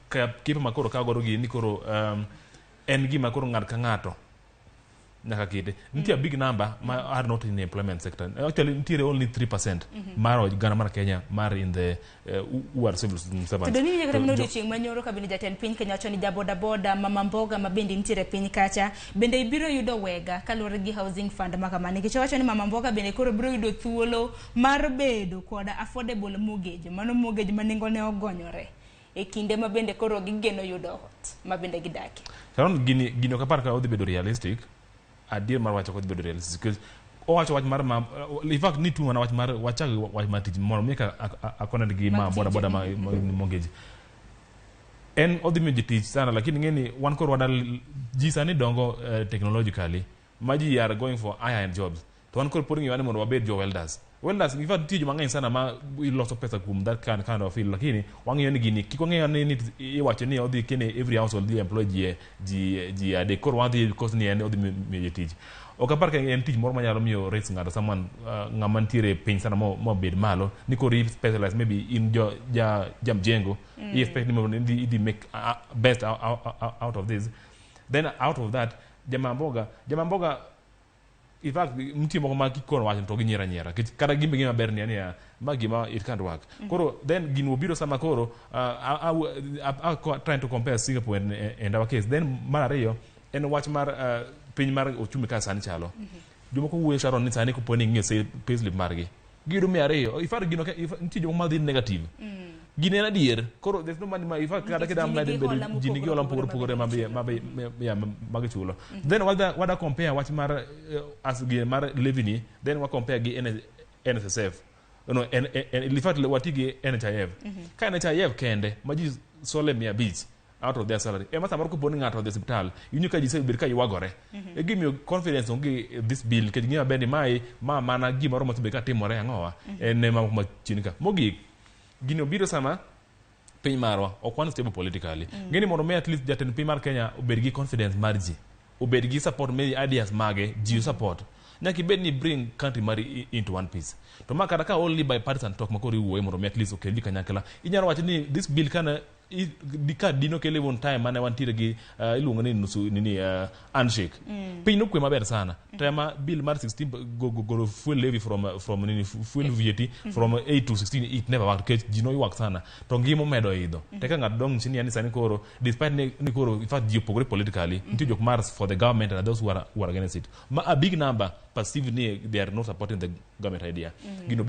ka kipa ma koro kaw godo gini ni koro en gima koro ng'ato ka ng'ato nyaka kete. Nitie a big number ma are not in the employment sector. Actually, nitiere only 3% mar oganda mar Kenya mar in the who are civil servants. To doni kata To mana odiochieng' manyoro ka bende jatend piny Kenya wacho ni jabodaboda, mama mboga ma bende nitiere piny kacha bende ibiro yudo wega kaluwore gi housing fund ma kama, nikech owacho ni mama mboga bende koro biro yudo thuolo mar bedo kod affordable mortgage, mano mortgage ma nengone ogonyore e kinde ma bende koro gigeno yudo ot ma bende gidakie. Sharon, gini ok apar ka odhi bedo realistic. Adier mar wacho, ok odhi bedo realistic because owacho wach mar ma, in fact ni tu mana wach mar wachak wach mar tich mondo mi ka a connect gi ma Mag boda tije. Boda ma mortgage en odhi miyo ji tich sana, lakini ng'e ni wan koro wada ji sani dongo technologically ma ji are going for higher end jobs, to wan koro pod ng'iwa ni mondo wabed jo welders. Welders, in fact, nitie joma ng'eny sana ma iloso pesa kuom that kind of field, lakini wang'iyo ni gini kik wang'iyo ni iwacho ni odhi kene every household dhi employ ji 3, koro wadhi because ni en odhi miyo ji tich. Ok apar ka en tich moro manyalo miyo raise ng'ato someone ng'ama nitiere piny sana mo bed malo ni koro i specialize, maybe in jo ja mjengo i expect ni mondo idhi make best out of this. Then out of that, jama mboga, in fact, nitie moko ma kikono wacho to ginyiero anyiera nikech kata gimbe gima ber ni niya ma gima it can't work. Koro then gino obiro sama koro I trying to compare Singapore and our case. Then mar ariyo en wach mar piny mar uchumi ka sani chalo. Jomoko wuoyo, Sharon, ni sani kopo ni ing'iyo payslip margi, giyudo 200. In fact, gino nitie jomoko madhi negative. Gini en adier koro there's no money ma in fact kata Nikech kida ji mede nigi bedo hola ji nigi hola mopogore mopogore opogore ma be ma gichulo. Then wada compare wach mar as gi mar levy ni, then wa compare gi NSSF, no, en, in fact, wati gi NHIF. Ka NHIF kende ma ji sole 500 out of their salary ema samoro kopo ni ng'ato odhi e osiptal, iwinjo ka ji sebet ka ywagore e gimiyo confidence onge this bill, nikech ng'eyo maber ni mae ma mana gimoro mosebet ka timore ang'owa en ema ma chien ka mogik. Gini obiro sama piny marwa ok wan stable politically. Ng'eni mondo mi at least jatend piny mar Kenya obed gi confidence mar ji, obed gi support me ideas mage ji support, nyaka ibed ni bring country mari into one piece. To ma kata ka only bipartisan talk ma koro iwuoye mondo mi at least okel ji kanyakla, inyalo wacho ni this bill kana ka dino kele one time mane wantiere gi iluongo ni nusu nini handshake, piny nokwe maber sana. To ema bill mar 16 golo fuel levy from nini fuel VAT from 8 to 16, it never worked nikech ji noywak sana to ngima omedo idho. Teka ng'ato dong' chini ni sani koro despite ni koro in fact ji opogore politically, nitie jok mar for the government and those who are against it, ma a big number perceive ni they are not supporting the government idea. Gino biro